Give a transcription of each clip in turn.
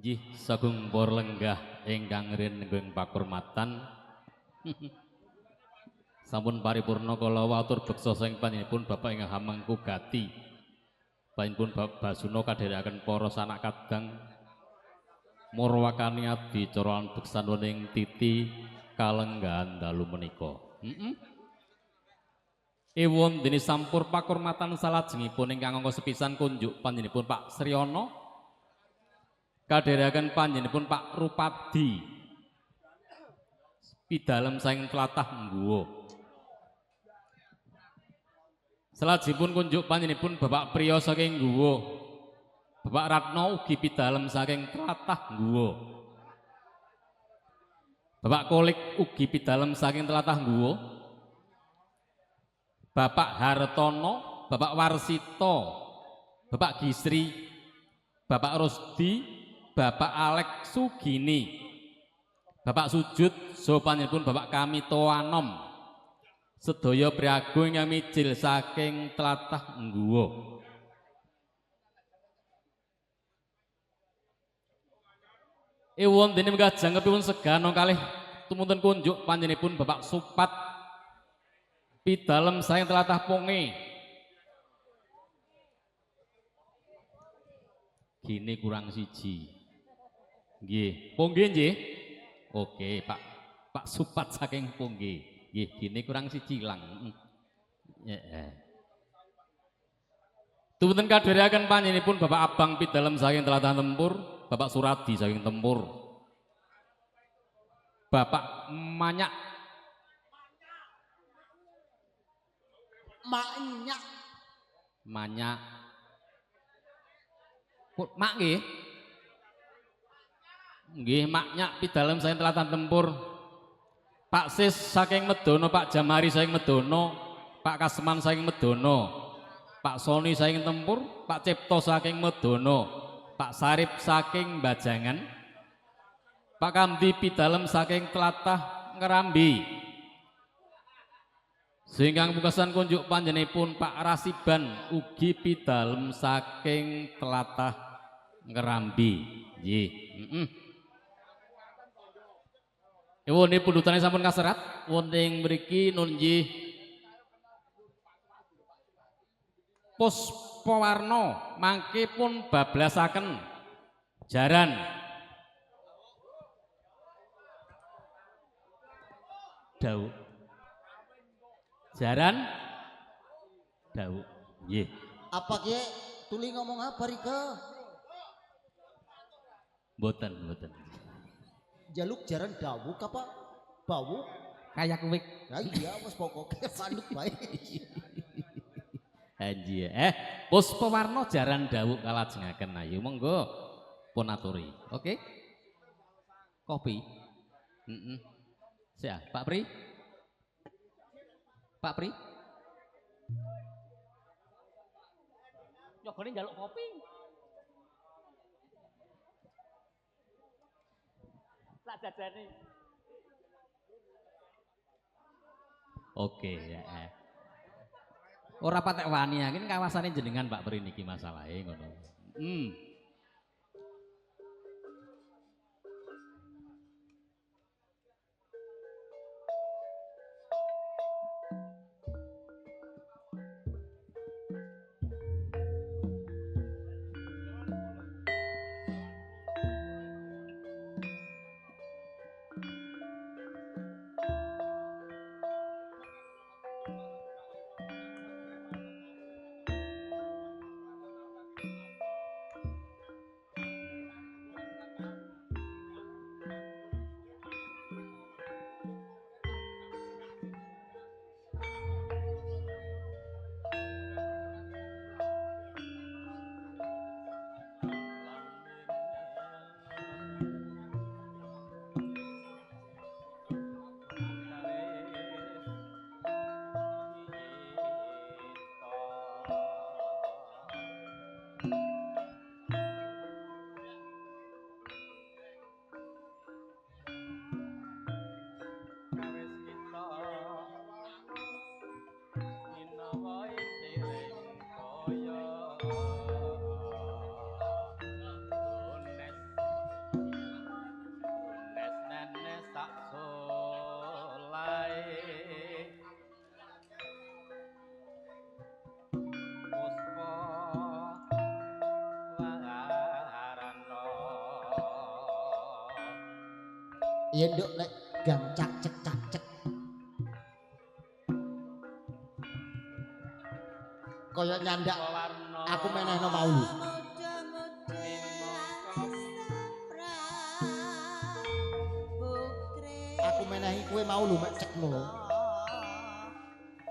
Nggih, sagung para lenggah ingkang rinenggung pakurmatan. Sampun paripurna kala atur beksa saking panjenenganipun Bapak ingkang hamengku gati. Panjenenganipun Bapak Basuna kadherekaken para sanak kadang murwakani adicara lan beksan wonten titi kalenggahan dalu menika. Heeh. Ewon dene sampur pakurmatan salajengipun ingkang angka sepisan kunjuk panjenenganipun Pak Sriyana kadherekaken panjenenganipun Pak Rupadi pidalem saking tlatah Ngguwo. Salajengipun kunjuk panjenenganipun Bapak Priyo saking Ngguwo. Bapak Ratno ugi pidalem saking tlatah Ngguwo. Bapak Kolik ugi pidalem saking tlatah Ngguwo. Bapak Hartono, Bapak Warsito, Bapak Gisri, Bapak Rusdi, Bapak Alek Sugini, Bapak Sujud, sopanipun Bapak Kamito Anom, sedaya priyago ingkang mijil saking tlatah Ngguwo. Ewon dene minggah jangkepipun segano kalih tumunten kunjuk panjenenganipun Bapak Supat pidalem saking tlatah Ponge. Gini kurang siji. Nggih, Pongge nggih. Oke, Pak. Pak Supat saking Pongge. Nggih, gini kurang siji ilang. Heeh. Tumunten kadherekaken panjenenganipun Bapak Abang pidalem saking tlatah Tempur, Bapak Suradi saking Tempur. Bapak Manyak Manyak. Manyak. Mak nggih. Nggih, maknyak pidalem saking tlatah Tempur. Pak Sis saking Medono, Pak Jamari saking Medono, Pak Kasman saking Medono, Pak Soni saking Tempur, Pak Cipto saking Medono, Pak Sarip saking Bajangan, Pak Kamdi pidalem saking tlatah Ngerambi. Sehingga pungkasan kunjuk panjenenganipun Pak Rasiban ugi pidalem saking tlatah Ngerambi. Nggih, heeh. Ewone pundhutane sampun kaserat wonten ing mriki nun nggih Puspawarna mangke pun bablasaken jaran dawuk. Jaran dawuk. Nggih. Apa ki tuli ngomong apa Rika? Mboten, mboten. Jaluk jaran dawuk apa bawuk? Kayak kuwik. Ya iya wis pokoke manut bae. Anji. Puspawarna jaran dawuk kalajengaken ayo monggo pun aturi. Oke. Kopi. Heeh. Siap, Pak Pri. Pak Pri. Nyogone njaluk kopi. Sak jajane. Oke, ya. Ora patek wani, iki kawasane jenengan Pak Pri niki masalahe ngono. Iya nduk nek gang cak cek cak cek. Kaya nyandak aku menehno mau lho. Aku menehi kowe mau lho mek cek lho.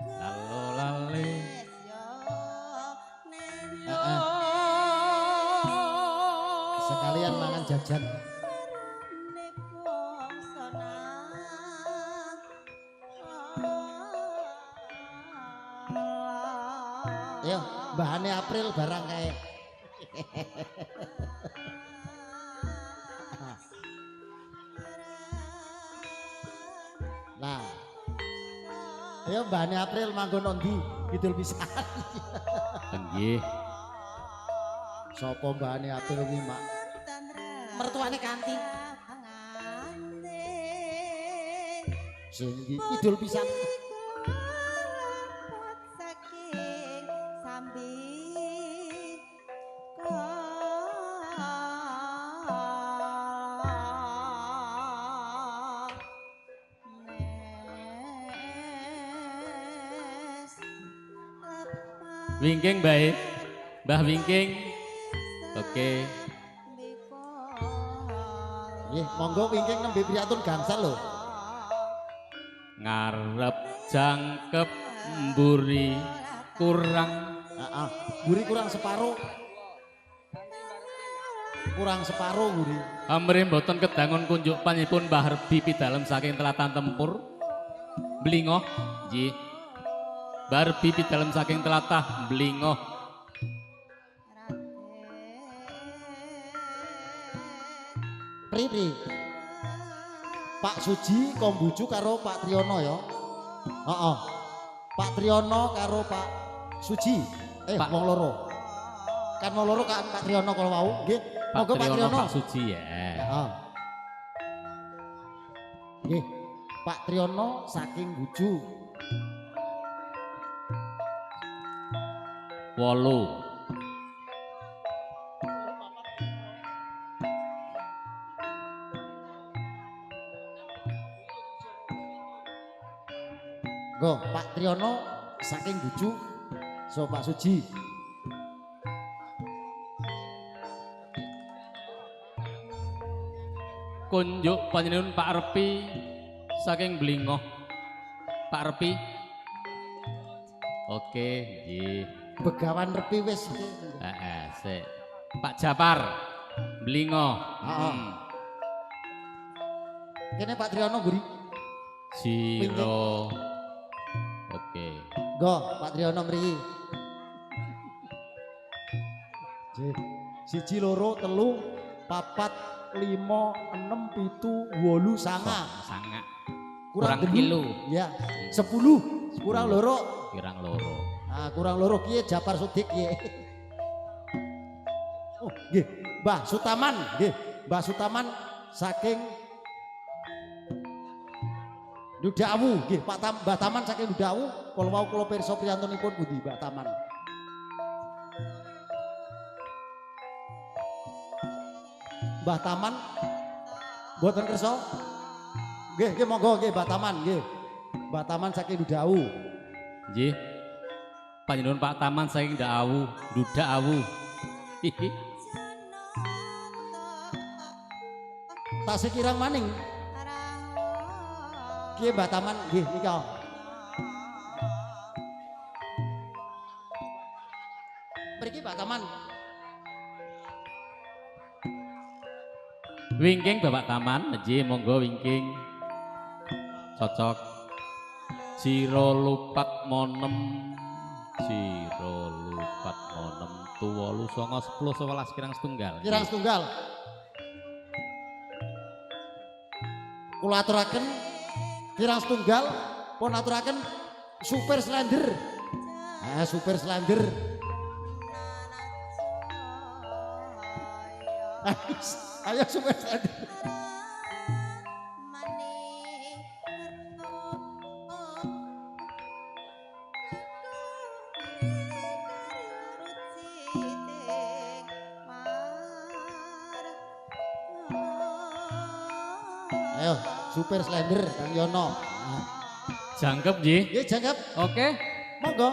Lalo lale. Heeh. Sekalian mangan jajan. Ayo, bahane April barang kae. Nah. Ayo bahane April manggon ndi? Kidul pisan. Nggih. Sapa mbahane April kuwi, Mak? Mertuane Kanti. Sing kidul pisan. Wingking bae. Mbah Wingking. Oke. Nggih, monggo Wingking nembe priyantun gangsal lho. Ngarep jangkep mburi kurang. Heeh, mburi kurang separo. Kurang separo mburi. Amrih mboten kedangun kunjuk panjenenganipun Mbah Herbi pidalem saking Telatan Tempur. Blingoh, nggih. Mbah Herbi pidalem saking telatah Blingoh. Pri pri. Pak Suji kombuju karo Pak Triyono ya. Heeh. Pak Triyono karo Pak Suji. Pak Wong loro. Kan wong loro kan Pak Triyono kalau wau, nggih. Pak Monggo Pak Triyono, Triyono. Pak Suji ya. Heeh. Nggih. Pak Triyono saking Buju. 8. Nggo, Pak Triyono saking Buju. So Pak Suji. Kunjuk panjenengan Pak Repi saking Blingoh. Pak Repi. Oke, nggih. Begawan Repi wis iki. Heeh, sik. Pak Japar Blingoh. Heeh. Kene Pak Triyono mburi. Siro. Oke. Nggo, Pak Triyono mriki. Nggih. 1 2 3 4 5 6 7 8 9. Sanga. Kurang Kurang telu. tilu. Ya. 10 kurang loro. Kurang loro. Nah, kurang loro kiye Japar Sudik kiye. Oh, nggih. Mbah Sutaman, nggih. Mbah Sutaman saking Dudawu, nggih, Pak Tam, Mbah Taman saking Dudawu, kala wau kula pirsa priyantunipun pundi Mbah Taman. Mbah Taman mboten kersa? Nggih, nggih monggo nggih Mbah Taman nggih. Mbah Taman saking Dudawu. Nggih. Panjenengan Pak Taman saking Dawu, Dudawu. Hihi. Tasih kirang maning. Kiye Mbah Taman nggih nika. Mriki Mbah Taman. Wingking Bapak Taman, nggih monggo wingking. Cocok. Ciro lupat monem, ciro lupat monem, tuwolu songo 10 11 kirang setunggal. Kirang setunggal. Kula aturaken kirang setunggal pun aturaken super slender. Ah, super slender. Ayo super slender. Ayo, supir slender Kang Yono. Nah. Jangkep nggih. Nggih, jangkep. Oke. Monggo.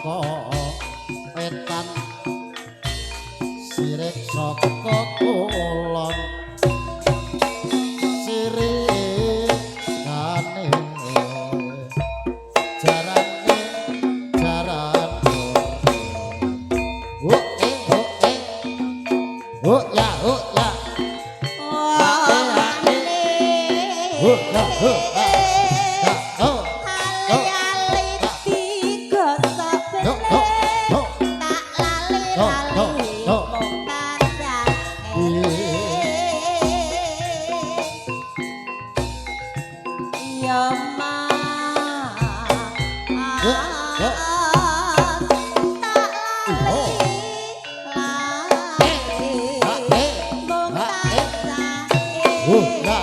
saka wetan, sirik saka kulon, sirik kane jarane jaran ho eh ho eh ho ya ho ya ho ya ho ya ho Ali-ali digosok ho ho ho tak lali-lali mung tansah eling. Ya Mas, tak lali-lali mung tansah ho ya eling.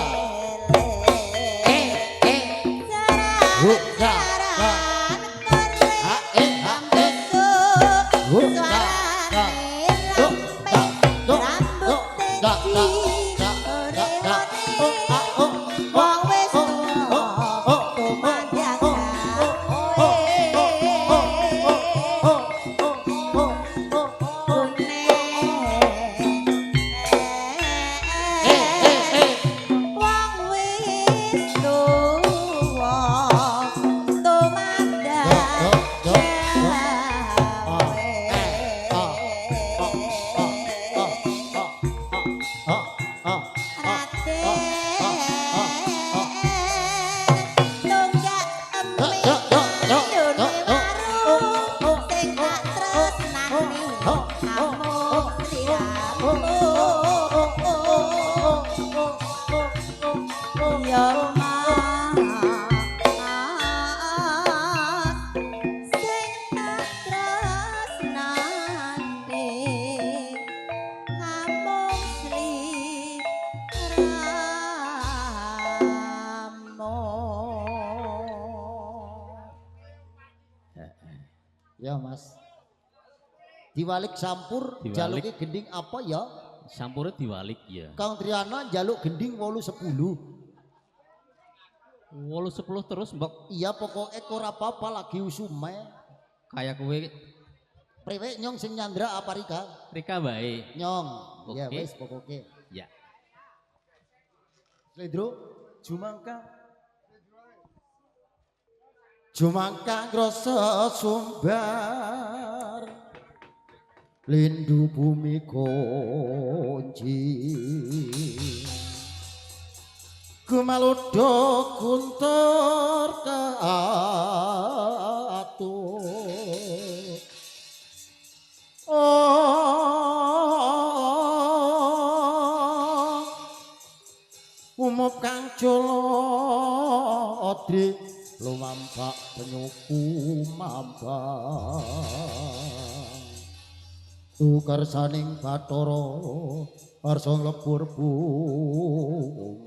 ho ya ya ha eh ha eh ho ya ya ho ya do do da da da da da oh ah oh oh oh oh oh oh oh oh oh oh oh oh oh eh eh eh Wong wis tuwa tumandang do do do ah eh ah ah ah ah ah ah ah Raden tunggak do do do do do do warung sing tak tresnani amung sliramu. Ya Mas, sing tak tresnani amung sliramu. Ya Mas. Diwalik sampur Diwalik. jaluke gending apa ya? Sampure diwalik ya. Kang Triana njaluk gending 810. 810 terus mbok Iya pokoknya ora apa-apa lagi usume. kaya kowe Priwe nyong sing nyandra apa Rika? Rika wae. Nyong. Ya Oke. wis pokoke. Ya. Slendro jumangka. Jumangka ngrasa sumbar. Lindu bumi kunci. Gumalodho guntur katur. Oh, umup kang jolodri lumambak penyuku mambang tukarsaning Bathara arsa nglebur bumi.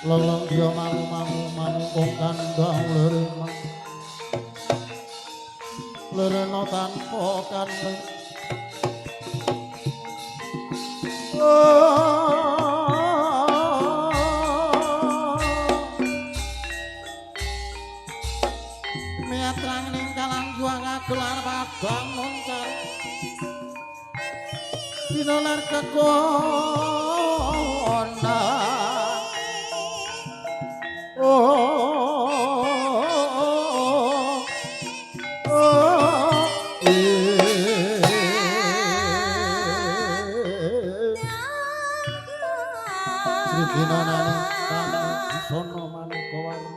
Leleng dia mangu-mangu manungkung kandang lerema lerena tanpa kandang. Miatrang ning kalang juang gelar padang loncar dinolar kekona. Oh, oh, eh. Sri dinonane kang sono maneka warna.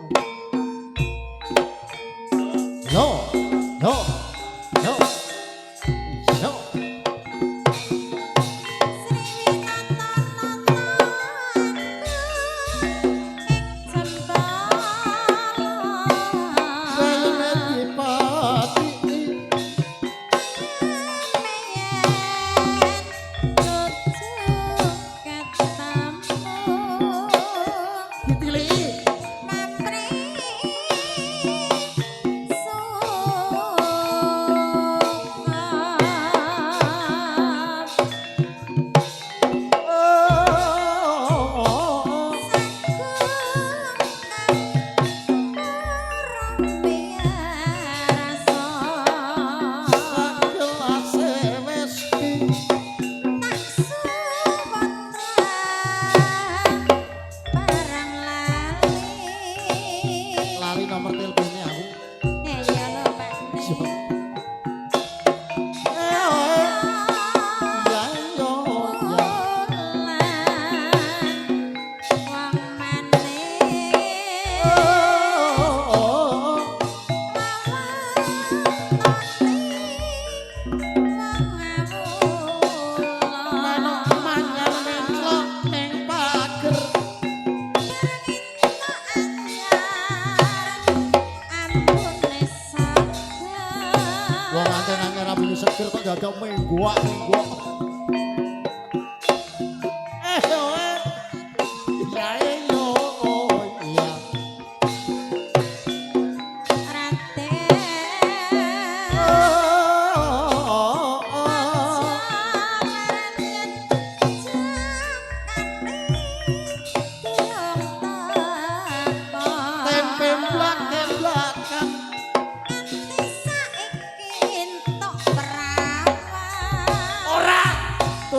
Yo, yo, yo, yo. Daleme dipati ditiliki.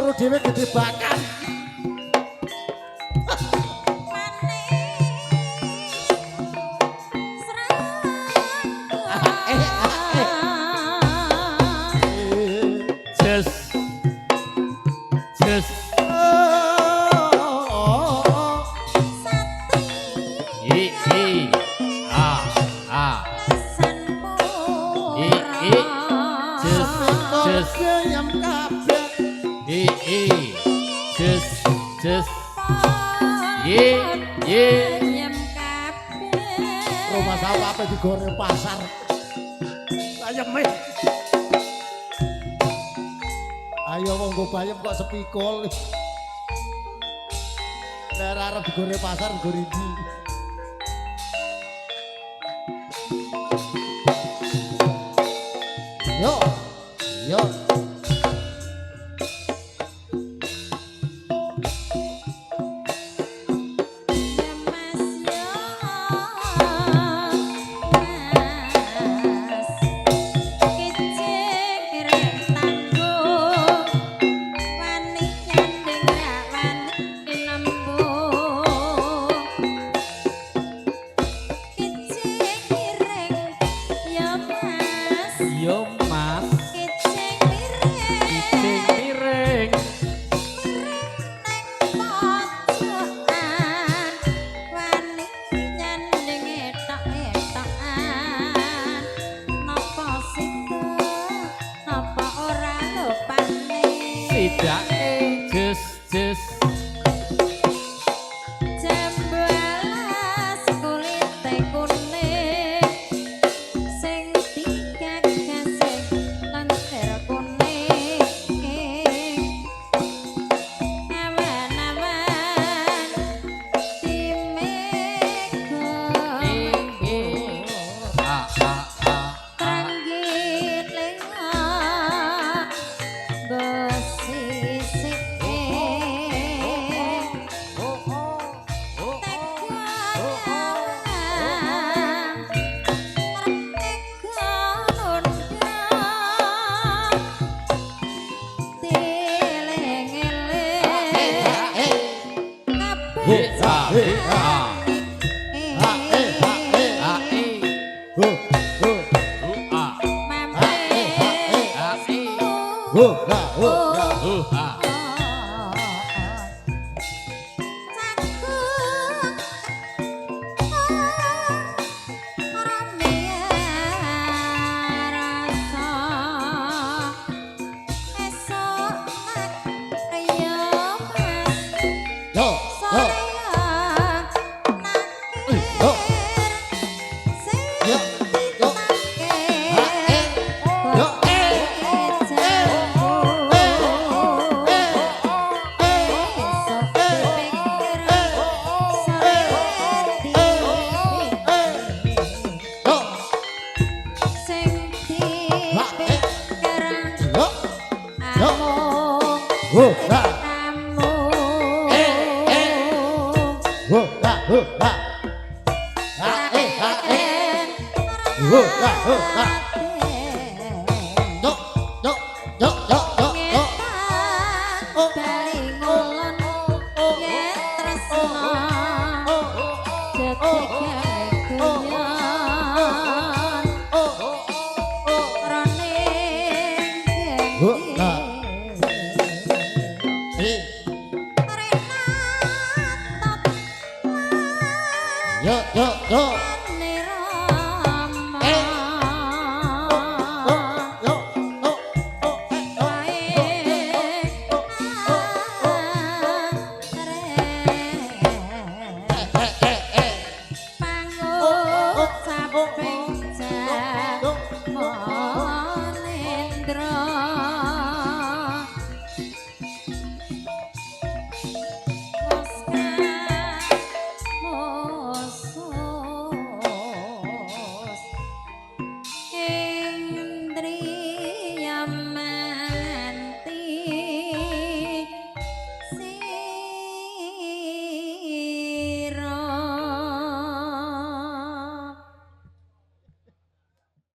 Loro dhewe gede bakan. Jes. Jes. I I A A I I Jes jes Gayam kabeh. I I Jes jes Ye ye Rumah sawah apa digoreng pasar. Ayeme. Ayo wong nggo bayem kok sepikul. Nek arep digoreng pasar digoreng ndi? Yo. Yo. Yo Mas Kicing miring Sidake jes jes Jembalas kulite kuning sing digagas lentir kuning awan-awan dimego A A A tranggiling besisike He A He A Ha eh ha eh. A E Ho ho U A A E ho ha ho ha. U A Yo yo. Yo. Yo yo. Ha eh. Yo eh. Yo. Yo. Yo. Ho ha. Ho ha ho ha. Ha eh ha eh. Ho ha ho ha. Yo yo yo yo yo yo. Ho ha. Eh. Yo yo yo. Eh. Yo yo yo eh yo. Eh eh eh. Yo.